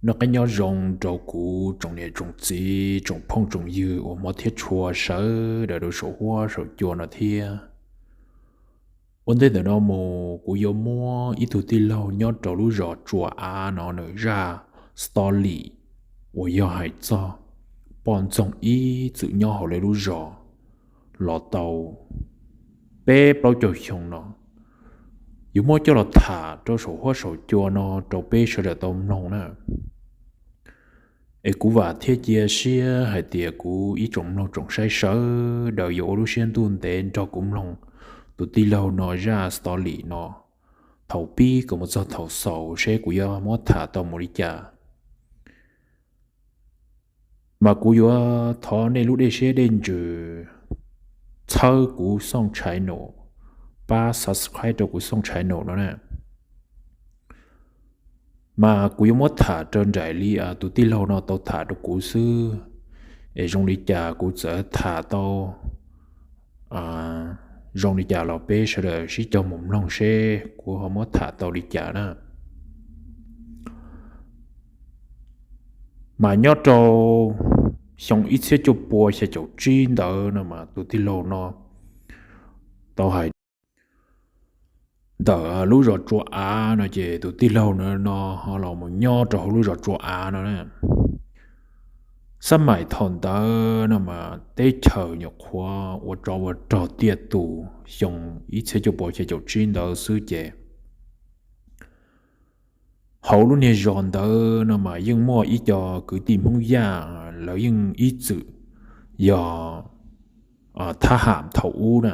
Noj qab nyob zoo rau kuv tsoom niam tsoom txiv tsoom phooj tsoom ywg uas hmov thiab tshua sawv daws rau saum huab saum cua no thiab. Ua ntej ntawm no mus kuv yuav muab ib tug tij laug nyob rau lub zos Tsua Av no nws zaj story uas yog hais txog poj ntxoog ib txwm nyob hauv lawv lub zos los tau peb plaub caug xyoo no, yuav muab coj los tham rau saum huab saum cua no rau peb sawv daws tau mloog na. Es kuv vam thiab cia siab hais tias kuv ib tsoom mloog tsoom saib sawv daws yuav ua lub siab ntuj ntev nrog kuv mloog tus tij laug no zaj story no thaum pib kom mus txog thaum xaus seb kuv yuav muab tham tau mus li cas. Mas kuv yuav thov nej lub dej siab dej ntsws txhawb kuv xooj channel, pab subscribe rau kuv xooj channel no na. Mas kuv yuav muab tham raws nraim li tus tij laug no tau tham rau kuv xwb, es zoo li cas kuv txawm tham tau zoo li cas los peb sawv daws sib cog mus mloog seb kuv ho muab tham tau li cas na. Mas nyob rau xyoo ib txhiab cuaj pua xya caum tsib ntawd no mas tus tij laug no tau hais ntawm lub zos Tsua Av no ces tus tij laug no ho los mus nyob rau hauv lub zos Tsua Av no na. Xab maim thaum ntawd no mas teb chaws nyuam qhuav ua tsov ua rog tiaj tus xyoo ib txhiab cuaj pua xya caum tsib ntawd xwb ces hauv lub niag zos ntawd no mas yeej muaj ib co kwv tij Hmoob Yaj, lawv yeej ib txwm yog thab ham thaum ub na,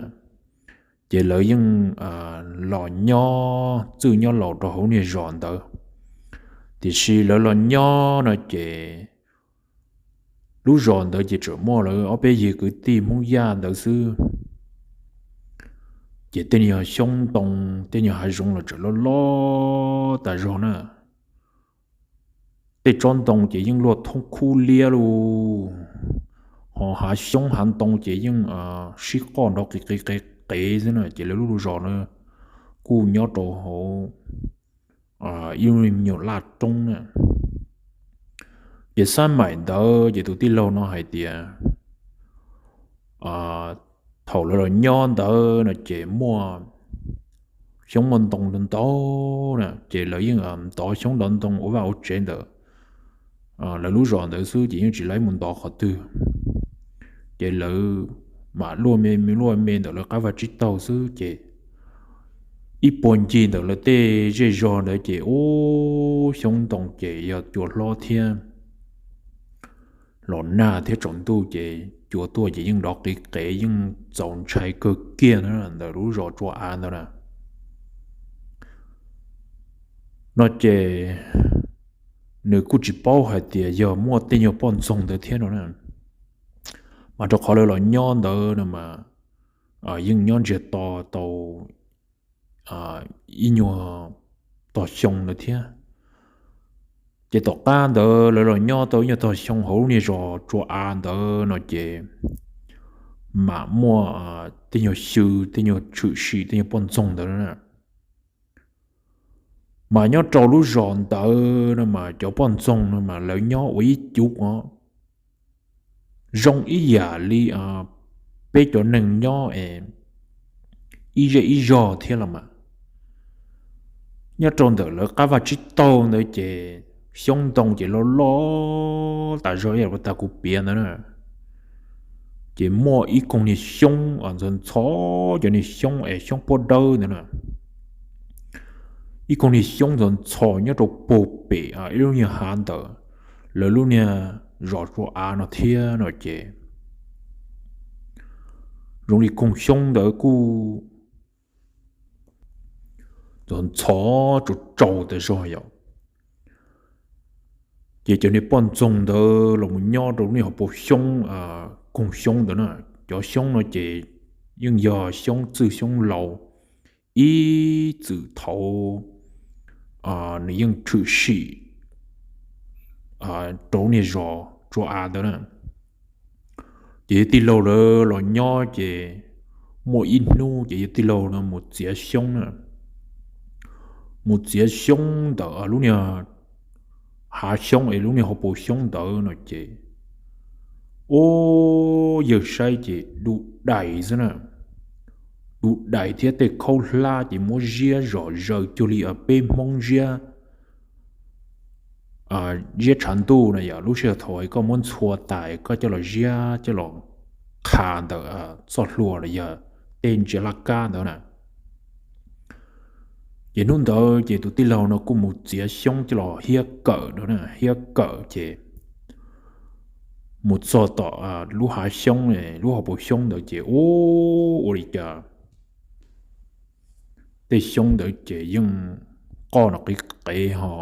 ces lawv yeej los nyob txwj nyob laus rau hauv niag zos ntawd. Tiam sis lawv los nyob no ces lub zos ntawd ces tseem muaj lawv ob peb yig kwv tij Hmoob Yaj ntawd xwb. Ces tej niag xyoob ntoo tej niag hav zoov los tseem loj loj tas zog na. Tej tsob ntoo ces yeej luaj thoob khub liab lauj, ho hav xyoob hav ntoo ces yeej sib qoj nrov qis qis qis qis xwb na. Ces lawv lub zos na kuj nyob rau hauv ib lub me nyuam laj roob na. Ces xab maim ntawd ces tus tij laug no hais tias thaum lawv los nyob ntawd no ces muaj xyoob muaj ntoo ntau na, ces lawv yeej ntov xyoob ntov ntoo ua vaj ua tsev ntawm lawv lub zos ntawd xwb ces yeej tsis laib mus ntov qhov twg. Ces lawv mam luaj me luaj me ntawm lawv qab vaj tsib taug xwb ces ib puag ncig ntawm lawv tej zej zog ntawd ces ub xyoob ntoo ces yog cua hlob thiab los nag thiab tsaus ntuj ces cua tuaj ces yeej nrov qis qev yeej txaus ntshai kawg kiag ntawd ntawm lub zos Tsua Av ntawd na. No ces nws kuj tsis paub hais tias yog muaj tej nyuag poj ntxoog ntawd thiab no na. Mas rau qhov lawv los nyob ntawd no mas yeej nyob ntsiag to tau ib nyuag tog xyoo ntawd thiab. Ces tom qab ntawd lawv los nyob tau ib nyuag tog xyoo hauv lub niag zos Tsua Av ntawd no ces mam muaj tej nyuag xyw tej nyuag tshwm sim tej nyuag poj ntxoog ntawd na. Mas nyob rau lub zos ntawd no mas cov poj ntxoog no mas lawv nyob ua ib cub os, zoo ib yam li peb cov neeg nyob es ib zej ib zog thiab los mas. Nyob rau ntawm lawv qab vaj tsib taug ntawd ces xyoob ntoo ces loj loj tas zog ib yam li tas kuv piav ntawd na. Ces muaj ib koog niag xyoob ntxhov ntxhov, cov niag xyoob es xyoob puab dawb ntawd na, ib koog niag xyoob ntxhov ntxhov nyob rau puag pem ib lub niag hav ntawm lawv lub niag zos Tsua Av no thiab no ces zoo li koog xyoob ntawd kuj ntxhov ntxhov tsaus tsaus tas zog yom. Ces cov niag poj ntxoog ntawd los mus nyob rau lub niag hauv paus xyoob, koog xyoob ntawd na. Cov xyoob no ces yeej yog xyoob txwj xyoob laus, ib txwm thaum nws yeej tshwm sim rau lub niag zos Tsua Av ntawd na. Ces yawg tij laug lawv los nyob ces muaj ib hnub ces yawg tij laug no mus txiav xyoob na, mus txiav xyoob ntawm lub niag hav xyoob es lub niag hauv paus xyoob ntawd no ces, u, yawg saib ces du dais xwb na, du dais thiab tej khaub hlab ces muab ziab zom zaws cuag li peb Hmoob ziab ziab tshav ntuj na yom. Lub sij hawm thaum koj muab ntxhua tas koj coj los ziab coj los qha ntawm txoj hlua los yog tej ntsia laj kab ntawd na. Ces hnub ntawd ces tus tij laug no kuj mus txiav xyoob coj los hiab kawm na, hiab kawm ces mus txog tom lub hav xyoob, lub hauv paus xyoob ntawd ces u, ua li cas tej xyoob ntawd ces yeej qoj no qev qev ho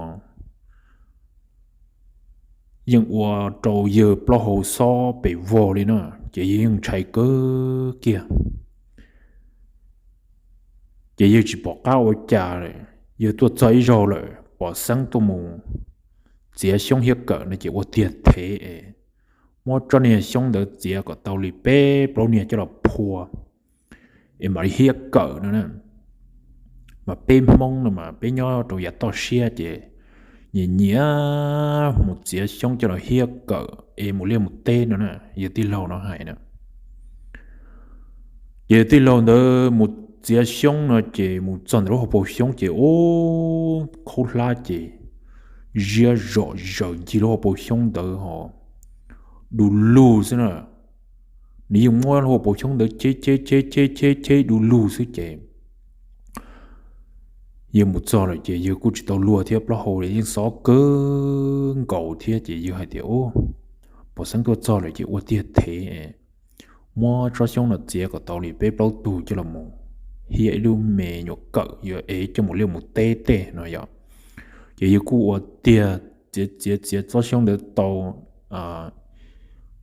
yeej ua rau yawg plaub hau xob pes vog li na, ces yawg yeej ntshai kawg kiag. Ces yawg tsis pom qab ua cas lawm, yawg tuaj txog ib zaug lawm pom xeeb tuaj mus txiav xyoob hiab kawm no ces ua tiag thev es muab tsob niag xyoob ntawd txiav kom tau li peb plaub niag coj los phua es mam li hiab kawm no na. Mas peb Hmoob no mas peb nyob rau yav toj siab ces nyiam nyiam mus txiav xyoob coj los hiab kawm es mus liaj mus teb no na, yawg tij laug no hais na. Ces yawg tij laug ntawd mus txiav xyoob no ces mus txog ntawm lub hauv paus xyoob ces u, khaub hlab ces ziab zom zaws ncig lub hauv paus xyoob ntawd ho du lug xwb na. Nws yeej muab lub hauv paus xyoob ntawd cheb cheb cheb cheb cheb cheb du lug xwb ces yawg mus txog lawm ces yawg kuj tsis tau luag thiab, plaub hau yeej xob kawg nkaus thiab ces yawg hais tias, u, pom xeeb tuaj txog lawm ces ua tiag thev, muab tsob xyoob no txiav kom tau li peb plaub tug coj los mus hiab ib lub me nyuam kawm yuav ev coj mus liaj mus teb tej no yom. Ces yawg kuj ua tiag txiav txiav txiav tsob xyoob ntawd tau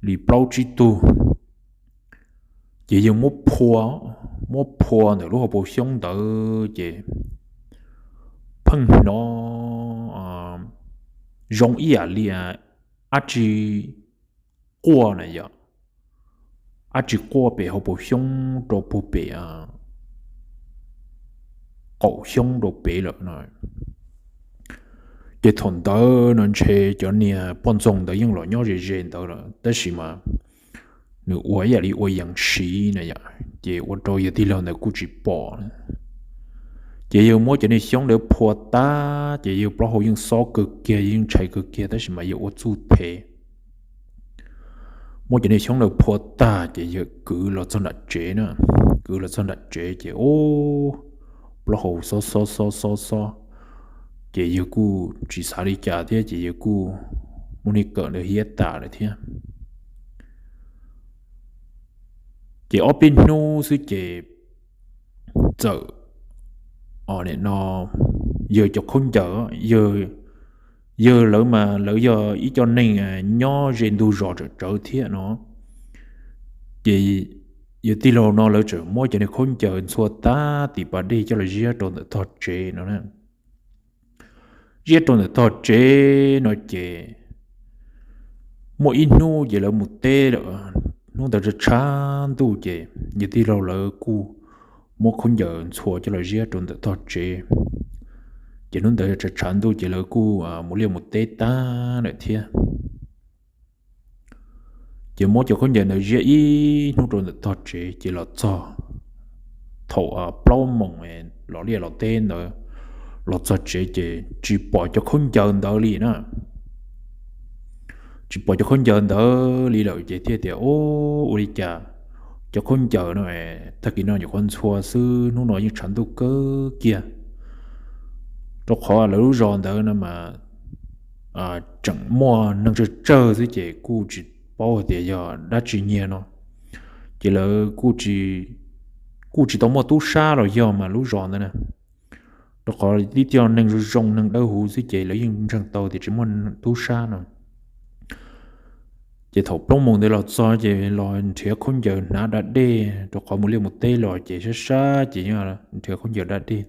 li plaub tsib tug, ces yawg muab phua, muab phua ntawm lub hauv paus xyoob ntawd ces pheej hnov zoo ib yam li dab tsi quaj na yom, dab tsi quaj pem hauv paus xyoob rau puag pem qaum xyoob rau pem lawm no. Ces thaum ntawd no ntshe cov niag poj ntxoog ntawd yeej los nyob ze ze ntawd lawm tab sis mas nws ua ib yam li ua yees siv na yom, ces ua rau yawg tij laug ntawd kuj tsis pom. Ces yawg muab cov niag xyoob ntawd phua tag ces yawg plaub hau yeej xob kawg kiag, yeej ntshai kawg kiag tab sis mas yawg ua txuj thev. Muab cov niag xyoob ntawd phua tag ces yawg kwv los txog nram tsev na, kwv los txog nram tsev ces u, plaub hau xob xob xob xob xob, ces yawg kuj tsis xav li cas thiab ces yawg kuj muab niag kawm ntawd hiab tas lawm thiab. Ces ob peb hnub xwb ces txawm no yawg cov khaub ncaws, yawg lawv mas lawv yog ib co neeg nyob ze ntug zos tsawm tsawv thiab no, ces yawg tij laug no lawv tseem muab cov niag khaub ncaws ntxhua tag tim pas dej coj los ziab rau ntawm tog tsev no. Ziab rau ntawm tog tsev no ces muaj ib hnub ces lawv mus teb lawm, hnub ntawd tshav tshav ntuj ces yawg tij laug lawv kuj muab khaub ncaws ntxhua coj los ziab rau ntawm tog tsev. Ces hnub ntawd tshav tshav ntuj ces lawv kuj mus liaj mus teb tag lawm thiab. Ces muab cov khaub ncaws ntawd ziab ib hnub rau ntawm tog tsev ces los txog thaum plaub moos los liaj los teb ntawd, los txog tsev ces tsis pom cov khaub ncaws ntawd li na. Tsis pom cov khaub ncaws ntawd li lawm ces thiaj tias, ua li cas cov khaub ncaws no tag kis no nyuam qhuav ntxhua xwb, hnub no yeej tshav ntuj kawg kiag. Rau qhov lawv lub zos ntawd no mas tseem muaj neeg tsawg tsawg xwb ces kuj tsis paub hais tias yog dab tsi nyiag no. Ces lawv kuj tsis tau muaj tub sab los yog mas lub zos ntawd na, rau qhov tib co neeg zoo zoo neeg dawb huv xwb ces lawv yeej ntseeg tau tias tsis muaj tub sab no. Ces thaum plaub moos ntawd los txog ces los nrhiav khaub ncaws hnav da dej, rau qhov mus liaj mus teb los ces sab sab ces nrhiav khaub ncaws da dej.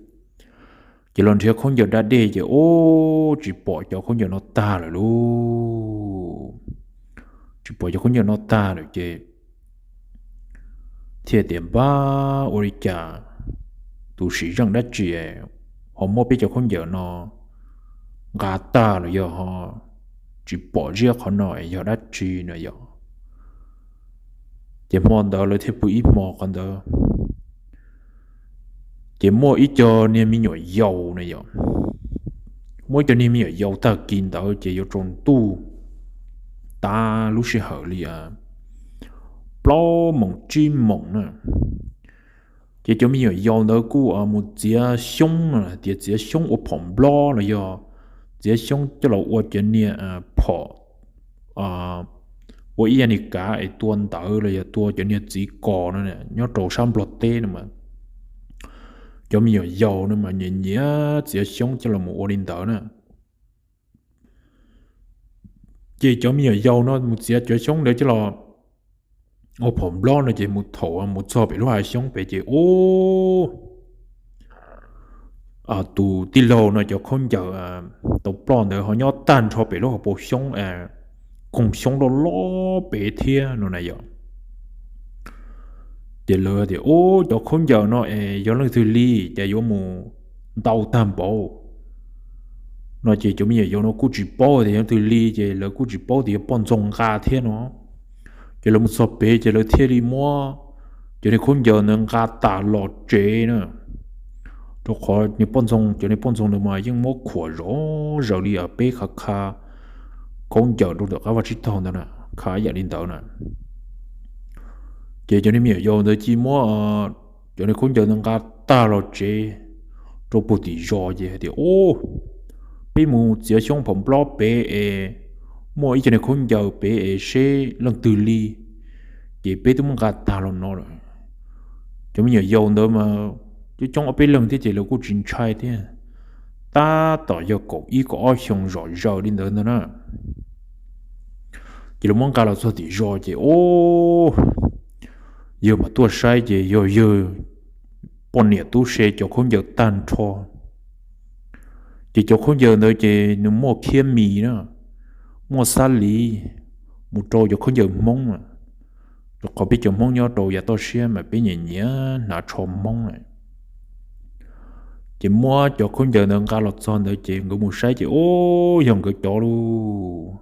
Ces los nrhiav khaub ncaws da dej ces ub, tsis pom cov khaub ncaws no tag lawm lauj. Tsis pom cov khaub ncaws no tag lawm ces thiaj tias, npab, ua li cas tus sim zeej dab tsi ho muab peb cov khaub ncaws no nqa tag los yog ho tsis pom ziab qhov no es yog dab tsi no yom. Ces hmo ntawd lawv thiaj pw ib hmo qhov ntawd. Ces muaj ib co niag me nyuam yaus na yom, muaj ib co niag me nyuam yaus tag kis ntawd ces yuav tsaus ntuj, tav lub sij hawm li plaub moos tsib moos na. Ces cov me nyuam yaus ntawd kuj mus txiav xyoob no, tias txiav xyoob ua phom nplob los yog txiav xyoob coj los ua cov niag phom, ua ib yam niag kav es tua ntawv los yog tua cov niag txiv kos no nyob rau sab Nplog teb no mas, cov me nyuam yaus no mas nyiam nyiam txiav xyoob coj los mus ua li ntawd na. Ces cov me nyuam yaus no mus txiav cov xyoob ntawd coj los ua phom nplob no ces mus thaum mus txog pem lub hav xyoob pem ces ub, tus tij laug no cov khaub ncaws tau ploj ntawd ho nyob tag nrho pem lub hauv paus xyoob, koog xyoob loj loj pem thiab no na yom. Ces lawv tias ub, cov khaub ncaws no es yog leej twg li, ces yuav mus ntau tag npaum no ces cov me nyuam yaus no kuj tsis paub tias yog leej twg li, ces lawv kuj tsis paub tias yog poj ntxoog nqa thiab no. Ces lawv mus txog pem ces lawv thiaj li muab cov niag khaub ncaws ntawd nqa tas los tsev na, rau qhov niag poj ntxoog, cov niag poj ntxoog ntawd mas yeej muab khuam zom zaws li peb khav kha khaub ncaws rau ntawm qab vaj tsib taug ntawd na, khav yam li ntawd na. Ces cov niag me nyuam yaus ntawd cia li muab cov niag khaub ncaws ntawd nqa tag los tsev rau puag tim zos ces hais tias ub, peb mus txiav xyoob phom nplob pem es muaj ib co niag khaub ncaws pem es seb leej twg li, ces peb twb muab nqa tag los no lawm. Cov me nyuam yaus ntawd mas coob coob ob peb leeg thiab ces lawv kuj tsis ntshai thiab, tab tom yog kaum ib kaum ob xyoos zom zaws li ntawd ntag na. Ces lawv muab nqa los txog tim zos ces ub, yawg mas tuaj saib ces yog yawg poj niam tub se cov khaub ncaws tag nrho. Ces cov khaub ncaws ntawd ces nws muaj khiab mis na, muaj xab lis, mus rau cov khaub ncaws Hmoob, rau qhov peb cov Hmoob nyob rau yav toj siab mas peb nyiam nyiam hnav tsho Hmoob na. Ces muab cov khaub ncaws ntawd nqa los txog ntawd ces nkawd mus saib ces ub, yog nkawd cov lauj.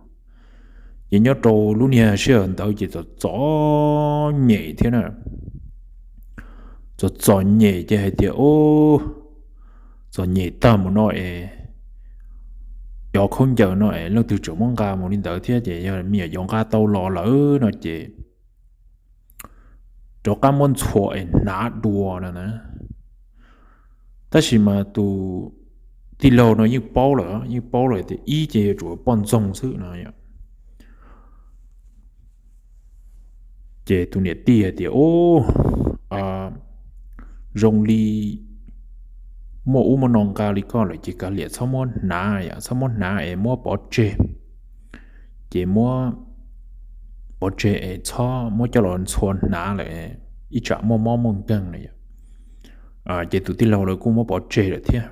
Ces nyob rau lub niag sij hawm ntawd ces txom txom nyem thiab na. Txom txom nyem ces hais tias ub, txom nyem tag mus no es cov khaub ncaws no es leej twg tseem muab nqa mus li ntawd thiab ces yog me nyuam yaus nqa tau los lawm no ces rov qab muab ntxhua es hnav dua no na. Tab sis mas tus tij laug no yeej paub lawm, yeej paub lawm tias ib ces yuav tsum poj ntxoog xwb no. Ces tus niam tij hais tias ub, zoo li muaj ub muaj no nqa li koj lawm ces kav liam txhob muab hnav, txhob muab hnav es muab pov tseg. Ces muab pov tseg es txhob muab coj los ntxhua hnav lawm, ib tsam muaj mob muaj nkeeg no. Ces tus tij laug lawv kuj muab pov tseg lawm thiab.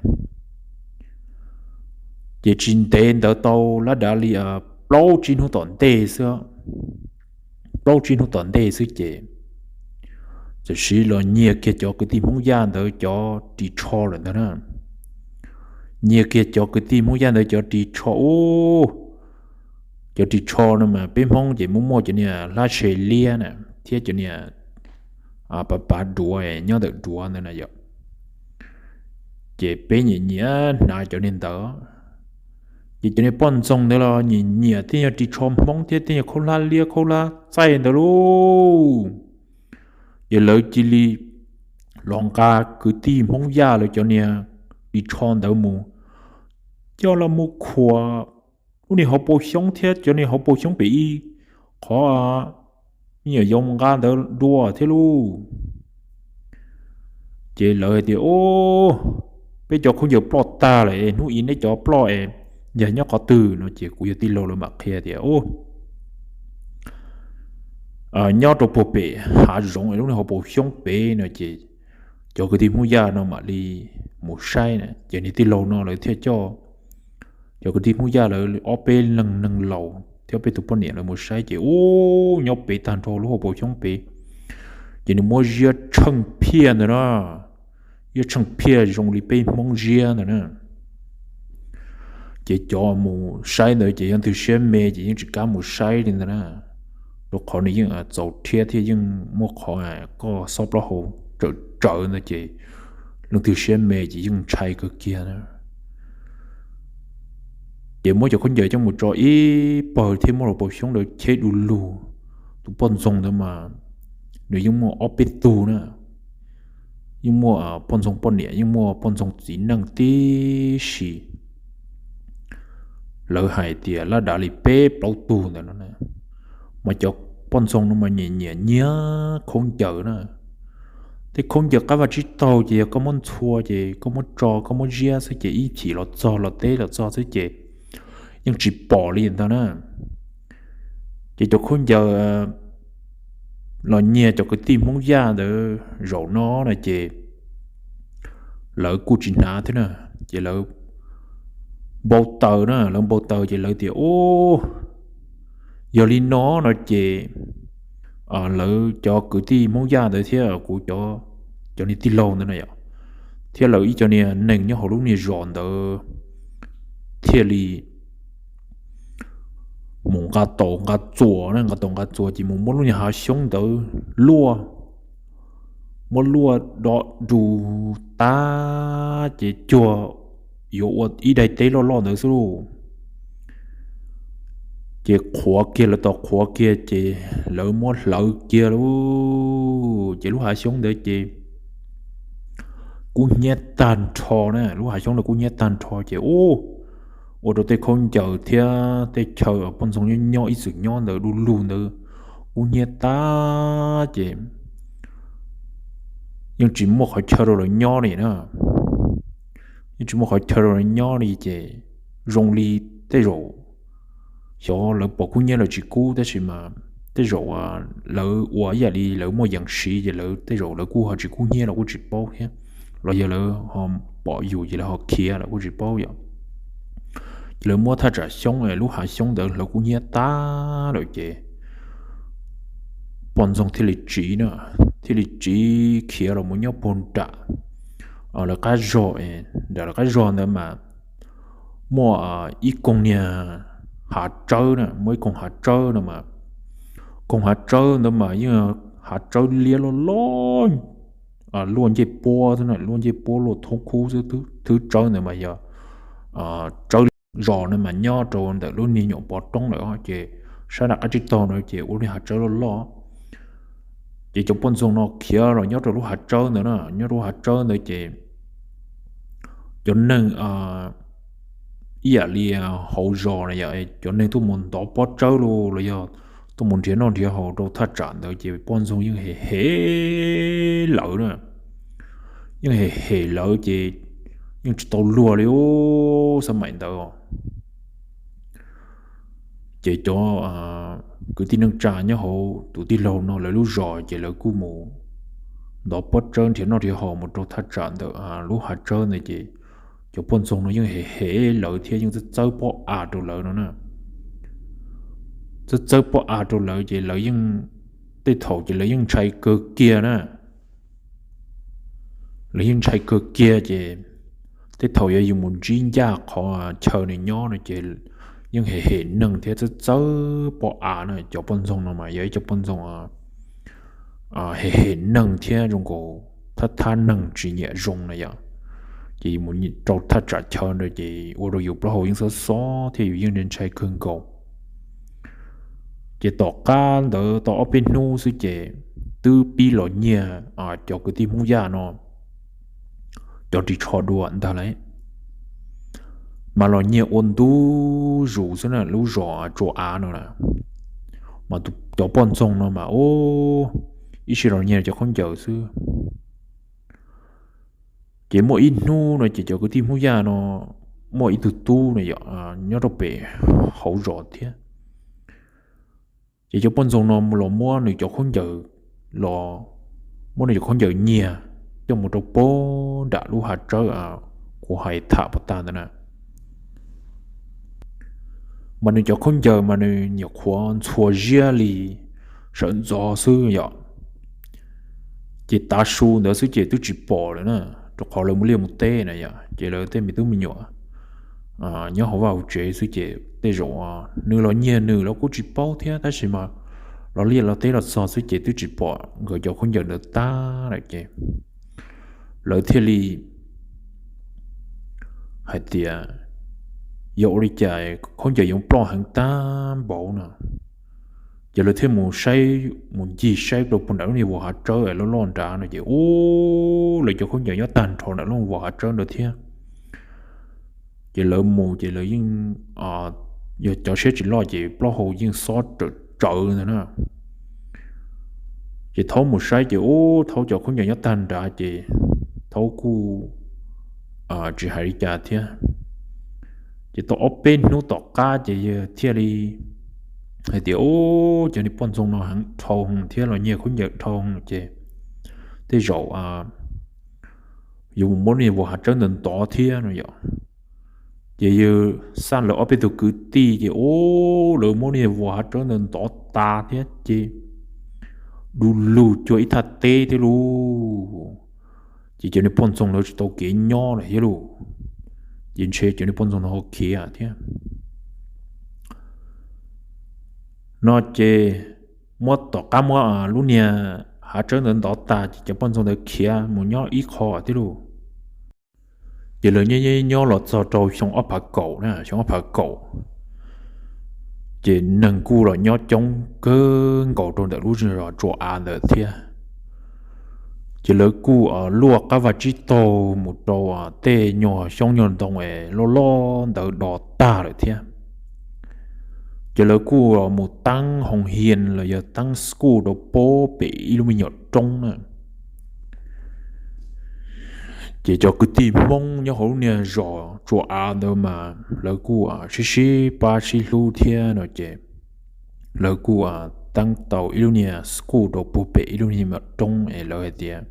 Ces tsis ntev ntawd tau lab dav li plaub tsib hnub tom ntej xwb, plaub tsib hnub tom ntej xwb ces txawm sim los nyiag kiag cov kwv tij Hmoob Yaj ntawd cov ris tsho lawm ntag na. Nyiag kiag cov kwv tij Hmoob Yaj ntawd cov ris tsho ub, cov ris tsho no mas peb Hmoob ces muaj muaj cov niag hlab se liab na, thiab cov niag pav pav duav nyob ntawm duav ntawd na yom. Ces peb nyiam nyiam hnav cov niag ntawd. Ces cov niag poj ntxoog ntawd los nyiam nyiam tej nyuag ris tsho Hmoob thiab tej nyuag khaub hlab liab khaub hlab txaij ntawd lauj. Ces lawv cia li los nqa kwv tij Hmoob Yaj lawv cov niag ris tsho ntawd mus, coj los mus khuam lub niag hauv paus xyoob thiab cov niag hauv paus xyoob pem ib qhov me nyuam yaus nqa ntawd dua thiab lauj. Ces lawv hais tias ub, peb cov khaub ncaws ploj tag lawm es hnub ib neb cov ploj es yog nyob qhov twg no ces kuv yog tij laug lawv mam qhia tias ub, nyob rau puag pem hav zoov es lub niag hauv paus xyoob pem no ces cov kwv tij Hmoob Yaj no mam li mus saib na. Ces niag tij laug no lawv thiaj coj cov kwv tij Hmoob Yaj lawv ob peb leeg neeg laus thiab peb tus poj niam lawv mus saib ces ub, nyob pem tag nrho lub hauv paus xyoob pem ces nws muab ziab tsheej phiaj ntawd na, ziab tsheej phiaj zoo li peb Hmoob ziab ntawd na. Ces cov mus saib ntawd ces yog leej twg siab me ces yeej tsis kam mus saib li ntawd na, rau qhov nws yeej txaus rhiab thiab yeej muaj qhov koj xob plaub hau tsaws tsaws ntawd ces leej twg siab me ces yeej ntshai kawg kiag na. Ces muab cov khaub ncaws coj mus tso ib pawg thiab muab los paus xyoob ntawd cheb du lug. Tus poj ntxoog ntawd mas nws yeej muaj ob peb tug na, yeej muaj poj ntxoog poj niam, yeej muaj poj ntxoog txiv neej tib si. Lawv hais tias laj dav li peb plaub tug ntawd no na. Mas cov poj ntxoog no mas nyiam nyiam nyiag khaub ncaws na. Tej khaub ncaws qab vaj tsib taug ces yog koj muab ntxhua ces koj muab tso koj muab ziab xwb ces ib chim los txog los teb los txog xwb ces yeej tsis pom li ntag na. Ces cov khaub ncaws los nyiag cov kwv tij Hmoob Yaj ntawd zaum no na ces lawv kuj tsis hnav thiab na, ces lawv npau taws na, lawv npau taws ces lawv tias, Ub, yog li no no ces lawv cov kwv tij Hmoob Yaj ntawd thiab kuv cov niag tij laug ntawd na yom, thiab lawv ib co niag neeg nyob hauv lub niag zos ntawd thiaj li mus nqa taus nqa txuas na, nqa taus nqa txuas ces mus muab lub niag hav xyoob ntawd luaj, muab luaj do du tag ces cuag yuav ua ib daim teb loj loj ntawd xwb lauj. Ces qhuav kiag, lawv tos qhuav kiag ces lawv muab hlawv kiag lauj, ces lub hav xyoob ntawd ces kub hnyiab tag nrho na, lub hav xyoob ntawd kub hnyiab tag nrho ces ub, ua rau tej khaub ncaws thiab tej chaw poj ntxoog nyob nyob ib txwm nyob ntawd du lug ntawd kub hnyiab tag ces yeej tsis muaj qhov chaw rau lawv nyob li na. Yeej tsis muaj qhov chaw rau lawv nyob li ces zoo li tej zaum xyov lawv pom kub hnyiab lawv tsis kub, tab sis mas tej zaum lawv ua ib yam li lawv muaj yees siv ces lawv tej zaum lawv kuj ho tsis kub hnyiab los kuj tsis paub thiab, los yog lawv ho pom yus ces lawv ho khiav los kuj tsis paub yom. Ces lawv muab thaj tsam xyoob, lub hav xyoob ntawd hlawv kub hnyiab tag lawm ces poj ntxoog thiaj li tsiv na, thiaj li tsiv khiav los mus nyob puag nram lawv qab zog. Nram lawv qab zog ntawd mas muaj ib koog niag hav tsawb na, muaj ib koog hav tsawb no mas, koog hav tsawb ntawd mas yeej hav tsawb liab loj loj, luaj ncej puab xwb na, luaj ncej puab luaj thoob khub xwb. Thwb tsawb ntawd mas yog tsawb zos no mas nyob rau ntawm lub niag nyuam pov roob lawm ces sab nram qab tsib taug no ces ua niag hav tsawb loj loj. Ces cov poj ntxoog no khiav los nyob rau lub hav tsawb ntawd na, nyob rau lub hav tsawb ntawd ces cov neeg ib yam li hauv zos na yom, cov neeg tuaj mus ntov pob tsawb los los yog tuaj mus nrhiav noj nrhiav haus rau thaj tsam ntawd ces poj ntxoog yeej hem hem lawv na, yeej hem hem lawv ces yeej tsis tau luag li ub xab maim ntawd. Ces cov kwv tij neej tsa nyob hauv tus tij laug no lawv lub zos ces lawv kuj mus ntov pob tsawb nrhiav noj nrhiav haus mus rau thaj tsam ntawm lub hav tsawb ntawd ces cov poj ntxoog no yeej hem hem lawv thiab yeej txawb txawb pob av rau lawv no na. Txawb txawb pob av rau lawv ces lawv yeej, tej thaum ces lawv yeej ntshai kawg kiag na. Lawv yeej ntshai kawg kiag ces tej thaum yog yus mus ntsib ncaj qhov chaw nws nyob no ces yeej hem hem neeg thiab txawb txawb pob av na. Cov poj ntxoog no mas yog ib cov poj ntxoog hem hem neeg thiab zoo nkaus thab thab neeg tsis nyiam zoo na yom. Ces mus rau thaj tsam chaw ntawd ces ua rau yus plaub hau yeej xob xob thiab yus yeej ntshai kawg nkaus. Ces tom qab ntawd tau ob peb hnub xwb ces twb pib los nyiag cov kwv tij Hmoob Yaj no cov ris tsho dua ntag lauj. Mas los nyiag ua ntu zus xwb na, lub zos Tsua Av no na, mas cov poj ntxoog no mas ib sij los nyiag cov khaub ncaws xwb. Ces muaj ib hnub no ces cov kwv tij Hmoob Yaj no muaj ib tug tub no yom, nyob rau pem hauv zos thiab. Ces cov poj ntxoog no los muab nws cov khaub ncaws, los muab nws cov khaub ncaws nyiag coj mus rau puag nram lub hav tsawb kuv hais tham puag ta ntawd na. Mas nws cov khaub ncaws mas nws nyuam qhuav ntxhua ziab li sawv ntxov xwb yom. Ces tav su ntawd xwb ces twb tsis pom lawm na, rau qhov lawv mus liaj mus teb na yom, ces lawv tej me tub me nyuam nyob hauv vaj hauv tsev xwb ces tej zaum nws los nyiag nws los kuj tsis paub thiab, tab sis mas los liaj los teb los txog xwb ces twb tsis pom nkawd cov khaub ncaws ntawd tag lawm ces lawv thiaj li hais tias, yog ua li cas khaub ncaws yuav ploj heev tag npaum no? Ces lawv thiaj mus saib, mus ncig saib rau puag nram lub niag vos hav tsawb loj loj nrad no ces ub, lawv cov khaub ncaws nyob tag nrho nram lub vos hav tsawb ntawd thiab. Ces lawv mus ces lawv yeej, yog cov siab tsis loj ces plaub hau yeej xob tsawv tsawv ntag na. Ces thaub mus saib ces ub, thaub cov khaub ncaws nyob tag nrad ces thaub kuj tsis hais li cas thiab. Ces tau ob peb hnub tom qab ces yawg thiaj li hais tias, ub, cov niag poj ntxoog no heev dhau thiab los nyiag khaub ncaws dhau ces tej zaum yuav mus muab niag vos hav tsawb ntawd ntov thiab no yom. Ces yawg xa lawv ob peb tug kwv tij ces ub, lawv muab niag vos hav tsawb ntawd ntov tas thiab ces du lug cuag ib thaj teb thiab lauj. Ces cov niag poj ntxoog ntawd tsis tau kev nyob lawm thiab lauj. Ces ntshe cov niag poj ntxoog ntawd ho khiav thiab no ces muab tom qab muab lub niag hav tsawb ntawd ntov tas ces cov poj ntxoog ntawd khiav mus nyob ib qho thiab lauj. Ces lawv nyob nyob los txog rau xyoo ob phav kaum na, xyoo ob phav kaum ces neeg kuj los nyob coob kawg nkaus rau ntawm lub zos Tsua Av ntawd thiab. Ces lawv kuj luaj qab vaj tsib taug mus rau tej nyuag xyoob nyuag ntoo es loj loj ntawd do tag lawm thiab. Ces lawv kuj mus teeb hoo hias los yog teeb school rau puag pem ib lub me nyuam roob na. Ces cov kwv tij Hmoob nyob hauv lub niag zos Tsua Av ntawd mas lawv kuj sib sib pab sib hlub thiab no ces lawv kuj teeb tau ib lub niag school rau puag pem ib lub niag me nyuam roob es lawv hais tias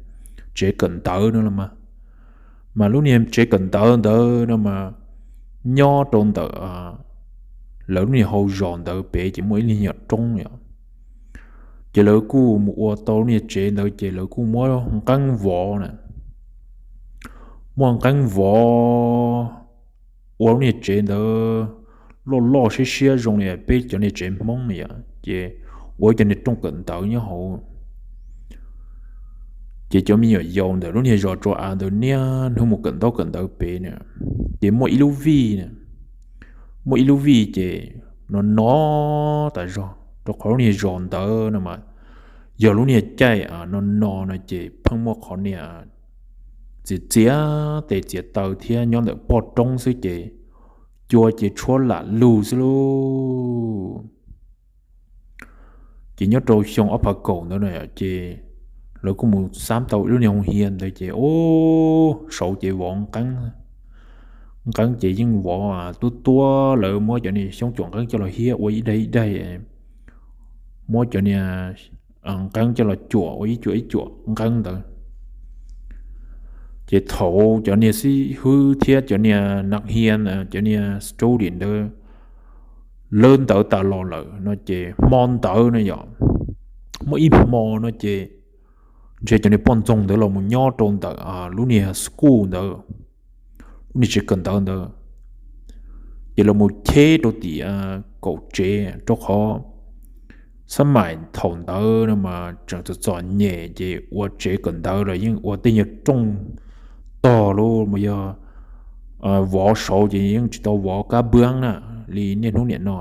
tsev kawm ntawv no los mas. Mas lub niag tsev kawm ntawv ntawd no mas nyob rau ntawm lawv lub niag hau zos ntawd pem ces muaj ib lub nyuam roob yom. Ces lawv kuj mus ua tau lub niag tsev ntawd ces lawv kuj muab nqeeb vov na, muab nqeeb vov ua lub niag tsev ntawd loj loj siab siab zoo li peb cov niag tsev Hmoob na yom, ces ua cov niag rooj kawm ntawv nyob hauv. Ces cov me nyuam yaus ntawm lub niag zos Tsua Av ntawd niaj hnub mus kawm ntaub kawm ntawv pem na, ces muaj ib lub vij na, muaj ib lub vij ces no no tas zog rau qhov lub niag zos ntawd no mas yog lub niag caij no no no ces pheej muaj qhov niag txiav txiav tes txiav taw thiab nyob ntawm poj roob xwb ces cua ces tshuab lam lug xwb lauj. Ces nyob rau xyoo ob phav kaum ntawd no ces lawv kuj mus xab tau ib lub niag hoo hias ntawd ces ub, saud ces vov nqeeb, nqeeb ces yeej vov tuab tuab, lawv muab cov niag xyoob cuam nqeeb coj los hiab ua ib daim ib daim, muab cov niag nqeeb coj los cuam ua ib cuam ib cuam nqeeb ntawd. Ces thaum cov niag xib hwb thiab cov niag nav hias, cov niag student ntawd lawv ntawd tas los lawm no ces hmo ntawd no yom, muaj ib hmo no ces ntshe cov niag poj ntxoog ntawd los mus nyob rau ntawm lub niag school ntawd, lub niag tsev kawm ntawv ntawd, ces los mus cheb rau tim kaum tsev rau qhov xab maim thaum ntawd no mas tseem txom txom nyem ces ua tsev kawm ntawv los yeej ua tej nyuag rooj tog los mas yog vov saud ces yeej tsis tau vov kab npwb na li niaj hnub niam no,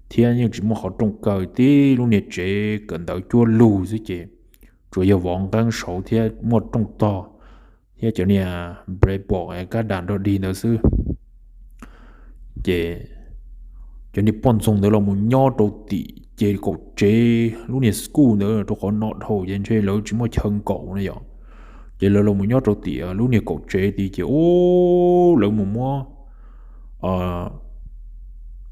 thiab yeej tsis muaj qhov rooj kaw, tib lub niag tsev kawm ntawv cuaj lug xwb ces tsuas yog vov nqeeb saud thiab muaj rooj tog thiab cov niag blackboard kab das nrog dig ntawd xwb. Ces cov niag poj ntxoog ntawd los mus nyob rau tim ces kaum tsev lub niag school ntawd rau qhov no dhau ces ntshe lawv tsis muaj chaw nkaum no yom. Ces lawv los mus nyob rau tim lub niag kaum tsev tid ces ub, lawv mus muab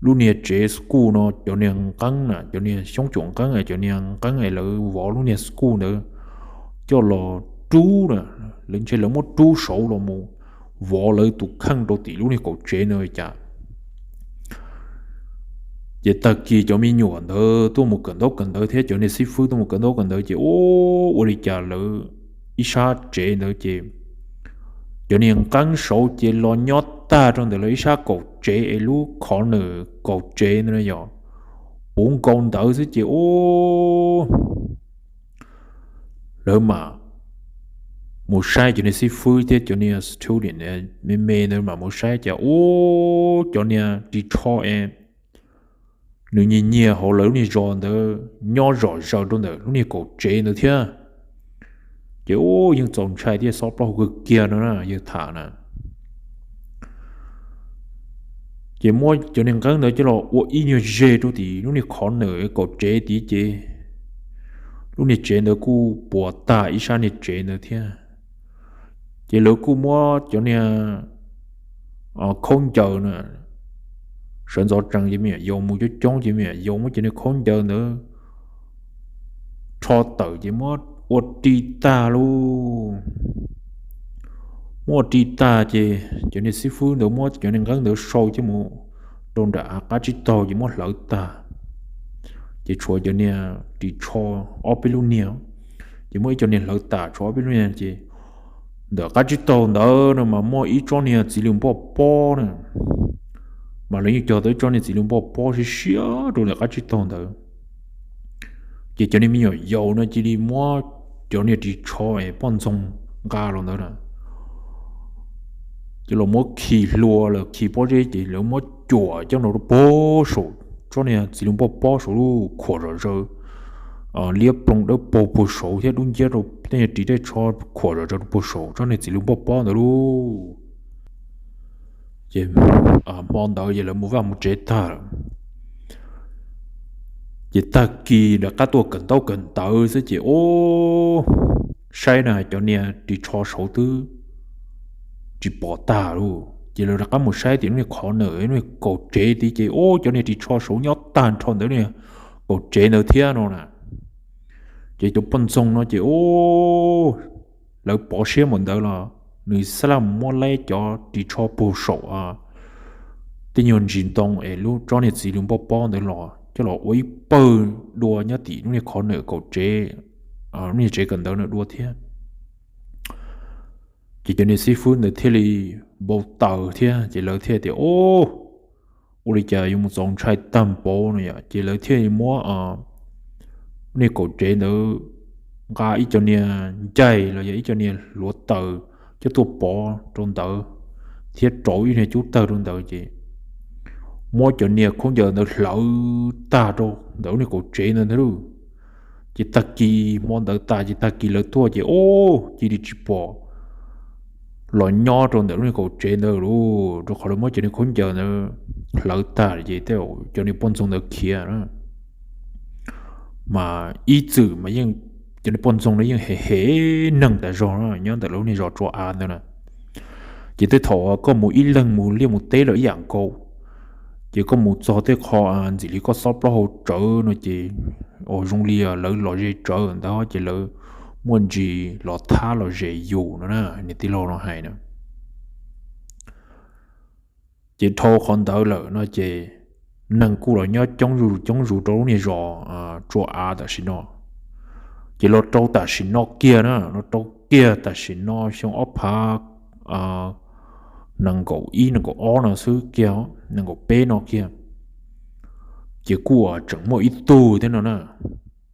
lub niag tsev school no cov niag nqeeb na, cov niag xyoob cuam nqeeb, cov niag nqeeb es lawv vov lub niag school ntawd coj los rub na, lawv ntshe lawv muab rub saud los mus vov lawv tus kheej rau tim lub niag kaum tsev ntawd cas. Ces tag kis cov me nyuam ntawd tuaj mus kawm ntaub kawm ntawv thiab cov niag xib fwb tuaj mus kawm ntaub kawm ntawv ces ub, ua li cas lawv ib sab tsev ntawd ces cov niag nqeeb saud ces los nyob tag rau ntawm lawv ib sab kaum tsev es lub corner kaum tsev ntawd yog puv nkaus ntawd xwb ces ub, lawv mam mus saib, cov niag xib fwb thiab cov niag student me me ntawd mam mus saib ces ub, cov niag ris tsho es nws nyiag nyiag hauv lawv lub niag zos ntawd nyob zom zaws rau ntawm lub niag kaum tsev ntawd thiab. Ces ub, yeej txaus ntshai thiab xob plaub hau kawg kiag no na yawg tham na. Ces muab cov niag nqeeb ntawd coj los ua ib nyuag ze rau tim lub niag corner kaum tsev tid ces lub niag tsev ntawd kuj puas tag ib sab niag tsev ntawd thiab. Ces lawv kuj muab cov niag khaub ncaws na, sawv ntxov tsees ces me nyuam yaus mus coob coob ces me nyuam yaus muab cov niag khaub ncaws ntawd rho tawm ces muab ua ri tag lauj. Muab ua ri tag ces cov niag xib fwb ntawd muab cov niag nqeeb ntawd sau coj mus rau nram qab tsib taug ces muab hlawv tag. Ces tshuav cov niag ris tsho ob peb lub niag, ces muab ib co niag hlawv tas tshuav ob peb lub niag ces ntawm qab tsib taug ntawd no mas muaj ib tsob niag txiv lws npoj pob na, mas lawv yeej cog tau ib tsob niag txiv lws npoj pob siab siab rau ntawm qab tsib taug ntawd. Ces cov niag me nyuam yaus no cia li muab cov niag ris tsho es poj ntxoog nqa los ntawd na, ces los muab khi hlua los khi pob zeb ces lawv muab cuam coj los rau puag saum tsob niag txiv lws npoj pob saum lub khuam zom zaws, liab ploog dawb paug puag saud thiab dub nciab rau tej niag ris tej tsho khuam zom zaws rau puag saum tsob niag txiv lws npoj pob ntawd lauj. Ces hmo ntawd ces lawv mus vaj mus tsev tag lawm. Ces tag kis rov qab tuaj kawm ntaub kawm ntawv xwb ces ub, saib na cov niag ris tsho saud twb tsis pom tag lauj. Ces lawv rov qab mus saib tim lub niag corner lub niag kaum tsev tid ces ub, cov niag ris tsho saud nyob tag nrho ntawm niag kaum tsev ntawd thiab no na. Ces cov poj ntxoog no ces ub, lawv pov siab mus ntawd los nws xab laj mus muab laib cov ris tsho puag saum tej nyuag ntsis ntoo es lub tsob niag txiv lws npoj pob ntawd los coj los ua ib pawg dua nyob tim lub niag corner kaum tsev, lub niag tsev kawm ntawv ntawd dua thiab. Ces cov niag xib fwb ntawd thiaj li npau taws thiab ces lawv thiaj tias, Ub, ua li cas yuav mus txaus ntshai tag npaum no yom? Ces lawv thiaj li muab lub niag kaum tsev ntawd nqa ib co niag ncaig los yog ib co niag hluav taws coj tuaj pov rau ntawd thiab rauv ib niag cub tawg rau ntawd ces muab cov niag khaub ncaws ntawd hlawv tag rau ntawm lub niag kaum tsev ntawd ntag lauj. Ces tag kis hmo ntawd tas ces tag kis lawv tuaj ces ub, cia li tsis pom los nyob rau ntawm lub niag kaum tsev ntawd lauj, rau qhov lawv muab cov niag khaub ncaws ntawd hlawv tag ces tej zaum cov niag poj ntxoog ntawd khiav na. Mas ib txwm mas yeej, cov niag poj ntxoog no yeej hem hem neeg tas zog na nyob ntawm lub niag zos Tsua Av ntawd na. Ces tej thaum koj mus ib leeg mus liaj mus teb los ib yam nkaus, ces koj mus txog tej qho ntxim li koj xob plaub hau tsawv no ces, ua zoo li lawv lom zem tsawv ntawd ces lawv muaj ntsis los thab los zem yus no na, niam tij laug no hais na. Ces dhau qhov ntawd lawm no ces neeg kuj los nyob coob zus coob zus rau lub niag zos Tsua Av tam sim no. Ces los rau tam sim no kiag na, los rau kiag tam sim no xyoo ob phav nees nkaum ib nees nkaum ob no xwb kiag, nees nkaum peb no kiag, ces kuj tseem muaj ib tug thiab no na.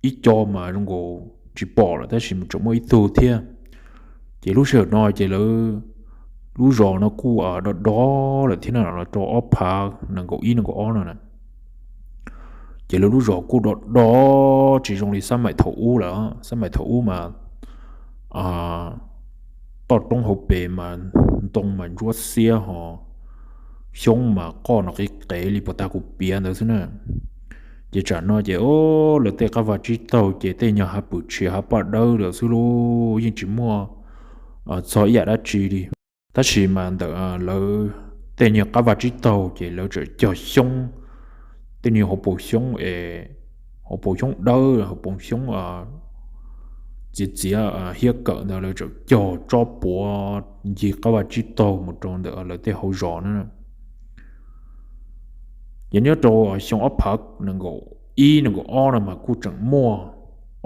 Ib co mas zoo nkaus tsis pom lawm tab sis mas tseem muaj ib tug thiab. Ces lub sij hawm no ces lawv, lub zos no kuj do do lawm thiab na, los rau ob phav nees nkaum ib nees nkaum ob no na. Ces lawv lub zos kuj do do tsis zoo li xab maim thaum ub lawm. Xab maim thaum ub mas toj roob hauv pes mas ntoo mas ntsuab xiab ho xyoob mas qoj no qis qev li puas tag kuv piav ntawd xwb na. Ces tsam no ces lawv tej qab vaj tsib taug ces tej nyuag hav pwm tshis hav paj dawb lawm xwb lauj, yeej tsis muaj txog ib yam dab tsi li. Tab sis mas ntawm lawv tej nyuag qab vaj tsib taug ces lawv tseem cog xyoob, tej nyuag hauv paus xyoob es, hauv paus xyoob dawb, hauv paus xyoob txiav txiav hiab kawm ntawd lawv tseem cog tsob puav ncig qab vaj tsib taug mus rau ntawm lawv tej hauv zos na. Ces nyob rau xyoo ob phav nees nkaum ib nees nkaum ob no mas kuj tseem muaj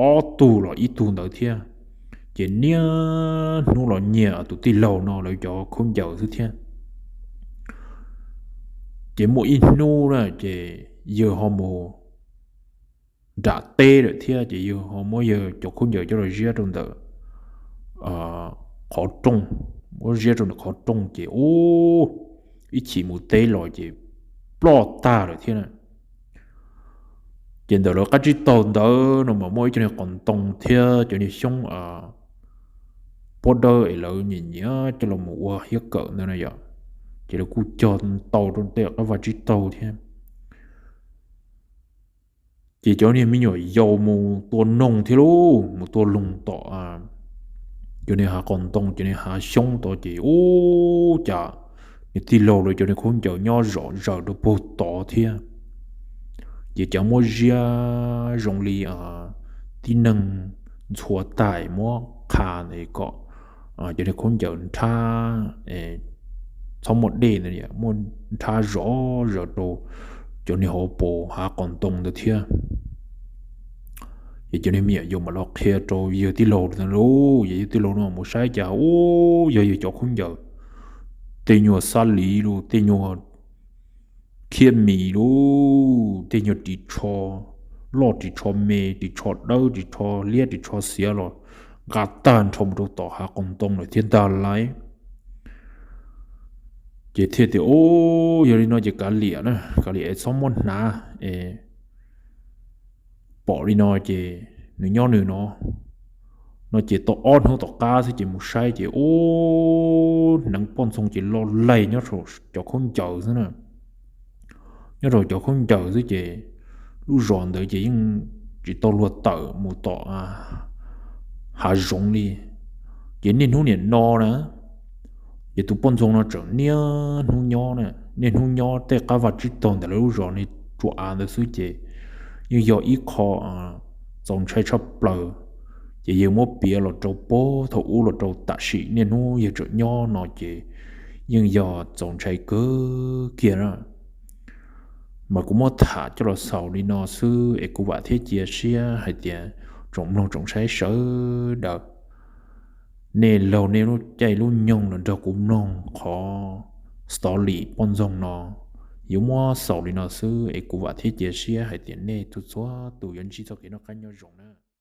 ob tug los ib tug ntawd thiab. Ces niaj hnub los nyiag tus tij laug no lawv cov khaub ncaws xwb thiab. Ces muaj ib hnub na ces yawg ho mus nram teb lawm thiab, ces yawg ho muab yawg cov khaub ncaws coj los ziab rau ntawm qhov rooj, muab ziab rau ntawm qhov rooj ces ub, ib chim mus teb los ces ploj tag lawm thiab na. Ces ntawm lawv qab tsib taug ntawd no mas muaj ib co niag qos ntoo thiab cov niag xyoob pob dawb es lawv nyiam nyiam coj los mus ua hiab kawm ntawd na yom, ces lawv kuj cog ntau rau tej qab vaj tsib taug thiab. Ces cov niag me nyuam yaus mus tua noog thiab lauj, mus tua noog tom cov niag hav qos ntoo, cov niag hav xyoob tod ces ub, cas niag tij laug lawv cov niag khaub ncaws nyob zom zaws rau puag tod thiab. Ces cov muab ziab zoo li tib neeg ntxhua tag muab qha ntawd kom cov niag khaub ncaws nrhab, txhob muaj dej ntawd, muaj nrhab zom zaws rau cov niag hauv paus hav qos ntoo ntawd thiab. Ces cov niag me nyuam yaus mam los qhia rau yawg tij laug ntawd lauj, ces yawg tij laug no mus saib cas ub, yog yawg cov khaub ncaws, tej nyuag xab liv lauj, tej nyuag khiab mis lauj, tej nyuag ris tsho loj, ris tsho me, ris tsho dawb, ris tsho liab, ris tsho xiav los nqa tag nrho mus rau tom hav qos ntoo lawm thiab ntag lauj. Ces thiaj tias, Ub, yog li no ces kav liam na, kav liam es txhob muab hnav es pom li no ces nws nyob nws no. No ces tau ob hnub tom qab xwb ces mus saib ces ub, hneev poj ntxoog ces lo laig nyob rau cov khaub ncaws xwb na. Nyob rau cov khaub ncaws xwb ces lub zos ntawd ces yeej tsis tau luag tawm mus tom hav zoov li. Ces niaj hnub nim no na, ces tus poj ntxoog no tseem niaj hnub nyob na, niaj hnub nyob tej qab vaj tsib taug ntawm lawv lub zos niag tsua av ntawd xwb ces yeej yog ib qho txaus ntshai tshaj plaws. Ces yawg muab piav los rau puag thaum ub los rau tam sim niaj hnub yawg tseem nyob no ces yeej yog txaus ntshai kawg kiag na. Mas kuv muab tham coj los xaus li no xwb es kuv vam thiab cia siab hais tias tsoom mloog tsoom saib sawv daws, nej laug nej lub caij lub nyoog los nrog kuv mloog qhov story poj ntxoog no. Yuav muab xaus li no xwb es kuv vam thiab cia siab hais tias nej txhua txhua tus yuav ntsib txoj kev noj qab nyob zoo na.